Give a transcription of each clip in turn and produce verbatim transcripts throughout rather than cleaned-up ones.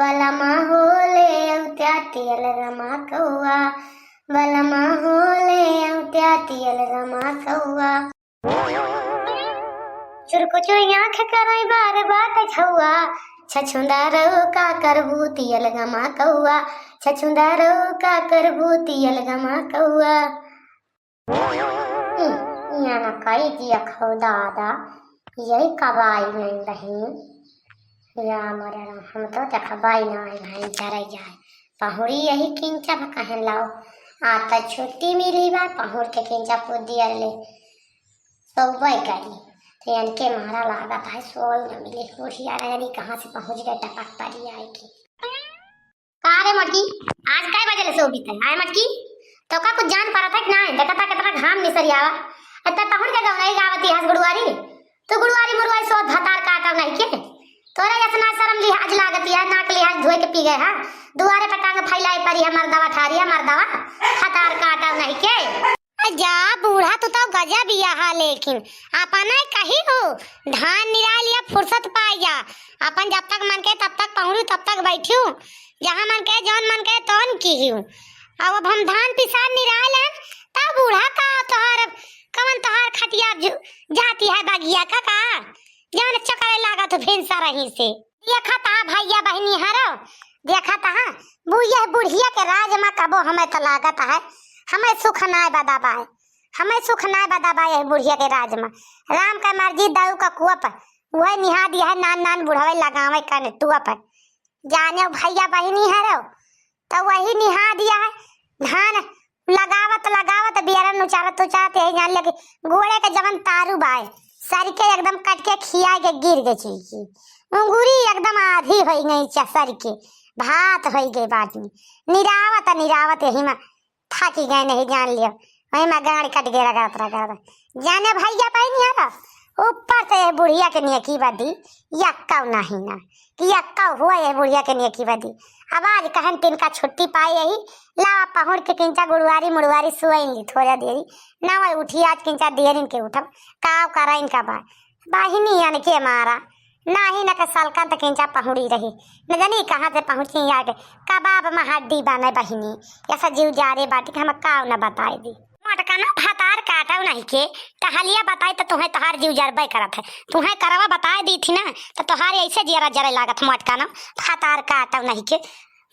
बलमा हो ले अउत्या तियल गमा कउआ, बलमा हो ले अउत्या तियल गमा कउआ। चुरकुचुर आँख करइ बार बाट झउआ, छछुंदरउ का करबू तियल गमा कउआ, छछुंदरउ का करबू तियल गमा कउआ। ई, इहाँ न कई दिया खौ दादा, यही कबाई नहीं रही। या मरे राम, हम तो देखबाई ना आई भाई, जरे जाए। पहुड़ी यही किंचा में कहें लाओ, आ त छुट्टी मिली बा, पहुड़ के किंचा कूद दिया ले, सोबे करी। तो इनके मारा लागत है, सोई न मिले, बुढ़िया न जानी कहाँ से पहुँच गए, टपक पड़ी आए के। का रे मोटकी, आज कै बजे ले सोबित है? आय मोटकी, तोका कुछ जान परत है कि नाय? देखत है कितना घाम निसरियावा। इतना पहुन के गौनई गावत हस गुड़ुआरी। तू गुड़ुआरी मुड़ुआरी सोत भतार काटव नहीं के? तोरे इतना शर्म लिहाज लागत है, नाक लिहाज धोए के पी गए हा। दुआरे पे टांग फैलाए परी है मर्दवा ठारी है मर्दवा। भतार काटव नहीं के। जा बूढ़ा, तू तो गजब ही हा, लेकिन अपने कही हो, धान निराय लिया फुर्सत पाई जा, अपन जब तक मन के तब तक पहुँचू, तब तक बैठू, जहाँ मन के जौन मन के तौन की हूँ। अब, अब हम धान पिसान निराय लेन, तब बूढ़ा का तोहार, कवन तोहार खटिया जु-, जाती है बगिया का, का? जान चकरे लागत हो भिनसा रही से। देखत हा भैया बहिनी हरो, देखत हा, बु-, यह बुढ़िया के राज मा कबो हमें तो लागत है, हमें सुख नाय बदा बाय, हमें सुख नाय बदा बाय यह बुढ़िया के राज मा। राम का मर्जी दऊ का कुअप, वह निहा दिया है नान नान बुढ़वे लगावे कन टुअप। जाने भैया बहिनी हरो, तो वही निहा दिया है। धान लगावत लगावत बियरन उचारत उचारत यही जान ले कि गोड़े के जवन तारू बाय, सर के एकदम कट के खिया के गिर गए चीज। उंगुरी एकदम आधी होइ गई चा सर के, भात होइ गए बाटी। निरावत निरावत यही मा थाकी गए नहीं जान लियो, वही मा गाड़ कट गए रगड़त रगड़त। जाने भैया बहिनी हरो, ऊपर से यह बुढ़िया के नेकी बदी, यक्कव नहीं ना, कि यक्कव हुआ यह बुढ़िया के नेकी बदी। अब आज कहन तिनका छुट्टी पाई यही, लावा पहुड़ के किंचा गुड़ुआरी मुड़ुआरी सुएंगी थोड़ा देरी, ना वही उठी आज किंचा देरिन के उठब, काव करा इनका बा। बहिनी अनके मारा, नाही न के सलकन त किंचा पहुड़ी रही। न जानी कहाँ से पहुँची आके। कबाब में हड्डी बने बहिनी। ऐसा जीव जा रे बाटी कि हम काव न बताई दी। मोटका न भतार काटव नहीं के, टहलिया बताई त तुहें तोहार जीव जरबे करत है। तुहें करवा बताई दी थी ना, त तोहार ऐसे जियरा जरे लागत मोटका न भतार काटव नहीं के।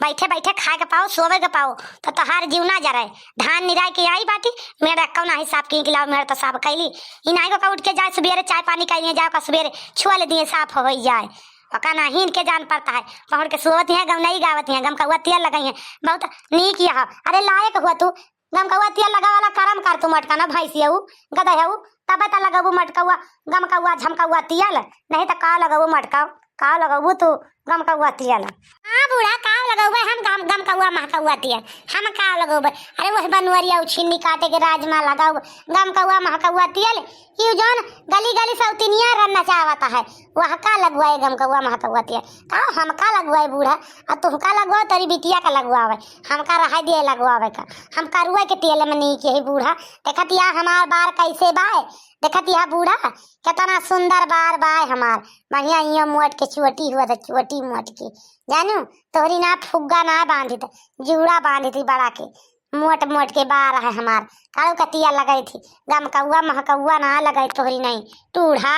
बैठे बैठे खाए के पाओ, सोवे के पाओ, त तोहार जीव ना जरे। धान निराई के आई बाटी, मेरा कौन हिसाब की कि लाओ, मेरा तो साफ कैली। इनाई को का उठ के जाए, सुबेरे चाय पानी कैलिए जाओ, का सुबेरे छुआ ले दिए, साफ हो जाए। ओका नाहीं इनके जान पड़ता है। पहुड़ के सोवत हैं, गौनई गावत हैं, गमकौआ तेल लगाई हैं। बहुत नीक यह। अरे लायक हुआ तू, गमकौआ तेल लगावाला करम कर तू, मोटका न भैंसिया हऊ, गदहे हऊ, तबे त लगबू मोटकौआ, गमकौआ, झमकौआ तेल, नहीं त का लगबू मोटका, का लगबू तू गमकौआ तेल? हाँ बूढ़ा, का लगौबे हम गम-, गमकौआ, महकौआ तेल, हम का लगौबे? अरे वह बनवरिया उछिन्नी काटे के राजमा लगाऊ, गमकौआ, महकौआ तेल, यू जौन गली गली सौतिनिया रन नचावत है, वह का लगवाए गमकौआ, महकौआ तेल? का हम का लगवाए बूढ़ा? आ तू का लगवाओ, तेरी बिटिया का लगवावे, हमका रहा दिए लगवावे का। हम करुआ के तेल में नीक यही बूढ़ा। देखत या हमार बार कैसे बाय, देखत या बूढ़ा केतना सुंदर बार बाय हमार। बढ़िया इयो मोट के चोटी हुआ था, चोटी मोट के। जानू, तोहरी ना फुग्गा ना बांधित, जूड़ा बांधित बड़ा के। मोट मोट के बार है हमार। कालू का तिया लगाई थी, गमकौआ महकौआ ना लगाई तोहरी नहीं। टूढ़ा,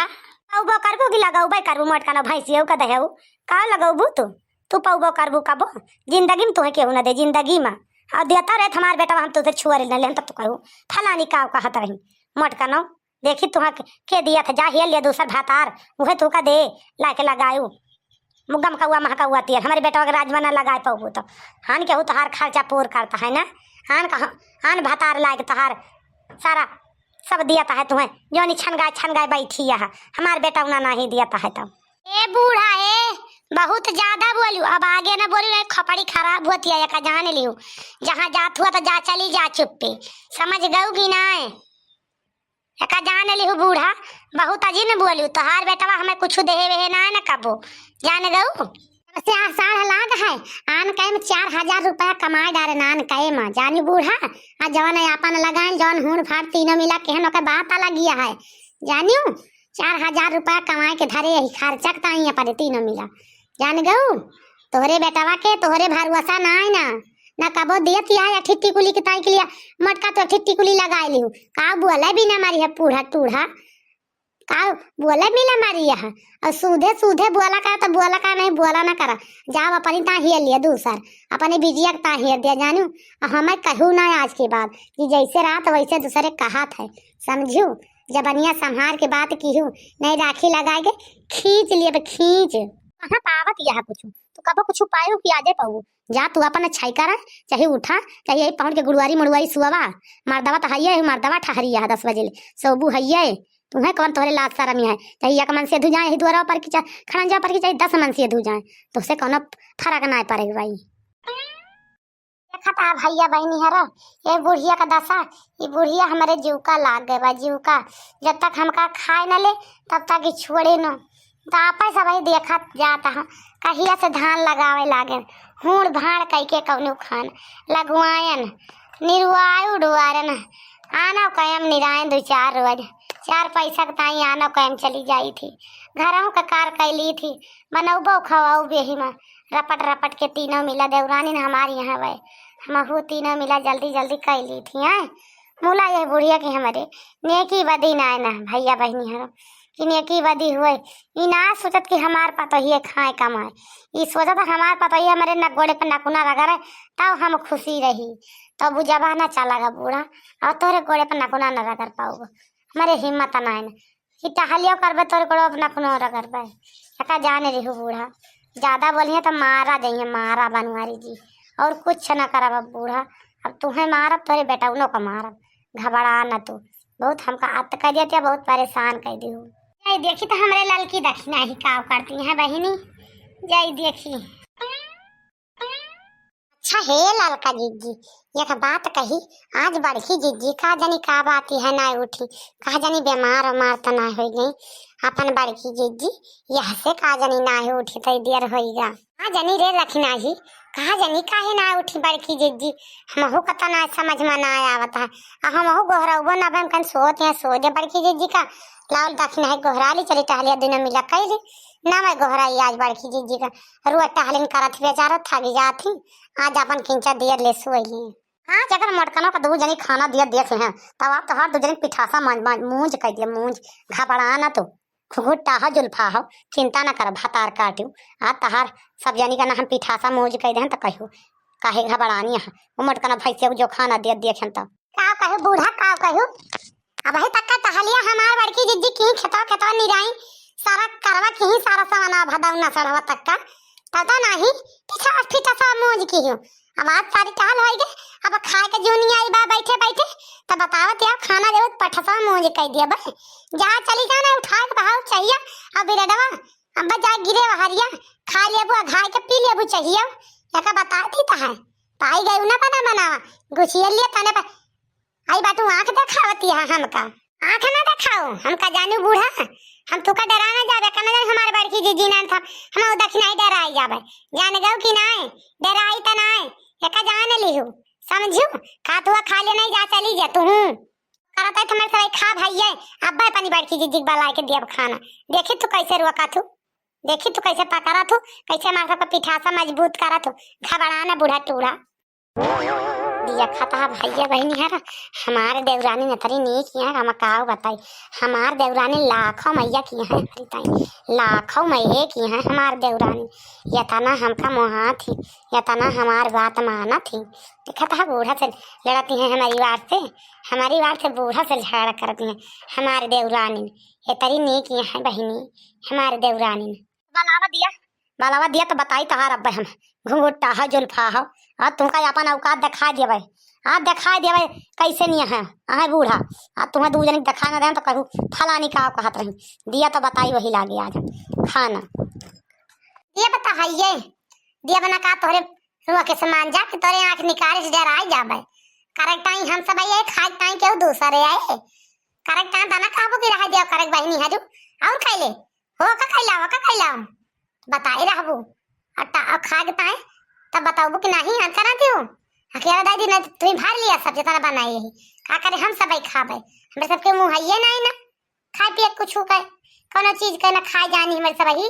पौबो करबू कि लगौबे करबू, मोटका न भैंसियो का दहेऊ। का लगौबू तू? तू पौबो करबू कबो? जिंदगी में तुहे केहू न दे, जिंदगी में। और देता रहे हमार बेटा, हम तुझे छुआ ले लेन, तब तू कहू फलानी काव कहत रही। मोटका न देखी तुहा के, के दिया था, जा हिया लिया दूसर भातार, उहे तू का दे, लाके लगायू। मु गमकौआ महकौआ तेल, हमारे बेटवा के राजमा ना लगाए पौबू तो। हान केहू तोहार खर्चा पूर करता है ना? हान कहा, हान भातार लायक तोहार सारा सब दिया है तुम्हें, जोनी छन गाय, छन गाय बैठी है, हमार बेटा उना नहीं दिया है तो। ए बूढ़ा ए, बहुत ज्यादा बोलू, अब आगे ना बोलू, नहीं खपड़ी खराब होती है, एका जान लिहू। जहाँ जात हुआ तो जा, चली जा चुप्पे, समझ गऊ कि नाय? एका जान लिहू बूढ़ा, बहुत अजी न बोलू, तोहार बेटवा हमें कुछ देहे वेहे ना न कबो, जान गऊ। से आ साढ़ लाग है, आन कहे में चार हजार रुपया कमाए डारे नान कहे में, जानी बूढ़ा, आ जवन अपन लगाए, जवन हूड़ फाड़ तीनों मिला केहन ओके बात अलग ही है, जानियो, चार हजार रुपया कमाए के धरे यही खर्चा के ताई अपन तीनों मिला, जान गऊ। तोहरे बेटवा के तोहरे भरोसा नाहीं ना, ना कबो दियत या अठी टिकुली के ताई के लिए मटका तो अठी टिकुली लगाए लिहू। का बोले बिना मारी है बूढ़ा टूढ़ा, का बोले बिना मारी है। और सूधे सूधे बोला का तो बोला का नहीं, बोला ना करा। जाओ अपनी ता हेर लिया दूसर, अपने बिटिया के ता हेर दिया जानू। और हमें कहू ना आज के बाद कि जैसे रहत वैसे दूसरे कहत है, समझू? जबनिया संभार के बात किहू, नहीं राखी लगाए के खींच लिए बे, खींच। कहाँ पावत यह कुछ, तू कबो कुछ पायो कि आजे पाऊ। जा तू अपन अच्छाई कर, चाहे उठा, चाहे यही पहुँच के गुड़ुआरी मुड़ुआरी सुआवा। मर्दवा तो हइये, मर्दवा ठहरी है दस बजे ले, सोबू हइये। तुम्हें कौन तोहरे लाज शरम है, चाहे एक मन से धु जाए यही द्वारा पर की, चाहे खड़ंजा पर की, चाहे दस मन से धु जाए, तो से कौनो फर्क ना पड़े भाई। देखत आ भैया बहिनी हरो, ए बुढ़िया का दशा, ई बुढ़िया हमरे जीव का लाग गए बा, जीव का। जब तक हमका खाए न ले, तब तक ई छोड़े न। तो आपे सब ही देखत जात ह, कहिया से धान लगावे लागे, हूड़ भाड़ कई के कौनो खान लगवायन, निरुआयु डुआरन, आनो कयम निरायन दो चार रोज, चार पैसा के ताई आनो कयम चली जाई थी, घरों का कार कैली थी, बनौबो खवाऊ बेही में, रपट रपट के तीनों मिला देवरानी न हमारी यहाँ वै, हमहू तीनों मिला जल्दी जल्दी कैली थी। हैं मुला ये बुढ़िया की हमरे नेकी बदी ना है ना भैया बहिनी हरो, कि नेकी बदी हुए। ई ना सोचत कि हमार पतोहिए खाए कमाए, ई सोचत हमार पतोहिए हमरे न गोड़े पर नकुना रगड़े, तब हम खुशी रही। तब उ जमाना चला गा बूढ़ा, अब तोहरे गोड़े पर नकुना न रगड़ पाऊब, हमरे हिम्मत ना है ना। कि टहलियो करबे तोरे कोड़ो अपना खुनौरा करबे। एका जाने रही बूढ़ा, ज्यादा बोलिहे तो मारा जइहे, मारा बनवारी जी, और कुछ न करब अब बूढ़ा। अब तुहे मारब, तोरे बेटौनो का मारब, घबरा न तू। बहुत हमका अत कर दिया, बहुत परेशान कर दी हूँ। जाई देखी तो हमरे ललकी दखिना ही काव करती हैं बहिनी, जाई देखी। अच्छा हे ललका जिज्जी, एक बात कही, आज बड़की जिज्जी का जनी का बात है ना उठी, का जनी बीमार उमार तो ना हो गई अपन बड़की जिज्जी, यह से का जनी ना हो उठी तो देर होइगा। का जनी रे रखना ही, का जनी काहे ना उठी बड़की जिज्जी, हमहू का तो ना समझ में ना आवत है। आ हमहू गोहरउबो ना बन कन सोत है, सो दे बड़की जिज्जी का, लाल दखिना ही गोहरा ली, चली टहलिया दुनो मिला कैली, ना मैं गोहराई आज बड़की जिज्जी का। रोज टहलिन करत ही बेचारा थक जात ही, आज अपन किंचा दियर ले सोइली। आज अगर मोटकनो का दू जनी खाना दिया देख ले हैं, तब आप तोहार दू जनी पिठासा मांज, मांज, मूंज कह दिया, मूंज, घबरा ना तू। घुघुट्टा हो, जुल्फा हो, चिंता ना कर, भतार काटियो। आज तोहार सब जनी का ना हम पिठासा मूंज कह दे हैं तो कहियो, काहे घबरानी है? वो मोटकना भैंसिया को जो खाना दिया देख हैं तब। का कहू बूढ़ा, का कहू? अबही तक का टहलिया हमार बड़की जिज्जी की खेतवा, खेतवा निराई, सारा करवा की सारा सवना भदौना सड़वा तक का। पता नहीं, पीछा पीछा सब मौज की हूँ। अब आज सारी टहल होई गए, अब खाए के जूनी आई बा बैठे बैठे, तब बतावत या खाना देवत पठसा मौज कह दिया बे। जा चली जाना उठाए के बहाव चाहिए, अब बिरडवा, अब जा गिरे हरिया, खा लेबू, आ घाय के पी लेबू चाहिए, एका बता दी तो है। पाई गई ना बना बनावा, गुछिया लिए तने पर आई बाटू आँख देखावती है हमका। आँख ना देखाओ, हमका जानू बूढ़ा, हम तुका डरा ना जाबे, का ना जाने हमारे बड़की जिज्जी नान था, हम उ दखिनाई डराई जाबे। जान गऊ कि नाय, डराई त नाय, एका जान लिहू, समझू, का तुआ खा ले नहीं जा, चली जा तू। करत है तुम्हारे सवाई खा भाई है, अब्बे अपनी बड़की जिज्जी के बलाए के दियब खाना। देखी तू कैसे रोका थू, देखी तू कैसे पकड़ा थू, कैसे माथा पर पिठासा मजबूत करा थू, घबरा ना बूढ़ा टूढ़ा। दिया खाता भैया बहिनी हर, हमार देवरानी नतरी नीक यहाँ हम काव बताई। हमार देवरानी लाखों मैया की है हमारी ताई, लाखों मैये की है हमार देवरानी। यतना हमका मोहात ही, यतना हमार बात मानत ही। देखत है बूढ़ा से लड़ती हैं हमारी बात से, हमारी बात से बूढ़ा से झगड़ा करती हैं हमार देवरानी। ये तरी नीक यहाँ है बहिनी हमार देवरानी। बलावा दिया, बलावा दिया तो बताई तोहार अब्बे हम। घुंघुट्टा हो, जुल्फा हो, आज तुमका अपन औकात दिखाई देबै, आज दिखाई देबै कैसे नहीं है, आहे बूढ़ा, आज तुम्हें दू जनी दिखा न दें तो कहू फलानी का कहत रही, दिया तो बताई वही लागे आज खाना। ये बता है ये, दिया बना का तोहरे रुआ के समान जा कि तोरे आँख निकाले से डराई जाबै। करेक ताई हम सब आए, खाए ताई केहू दूसरे आए। करेक ताई तना कहबो कि रह दिया करेक बहिनी हजू, और खैले हो का खैला, हो का खैला, बताए रहबू। और ता-, और खा के ताए तब बताबू कि नहीं, हम करा दियो। अकेला दाई दिन तुम भर लिया सब जितना बनाए यही। का करे हम सब खाबे, हमरे सबके मुँह हइये नहीं ना। खाए पिए कुछ के, कोनो चीज के ना खाए जानी हमरे सब ही।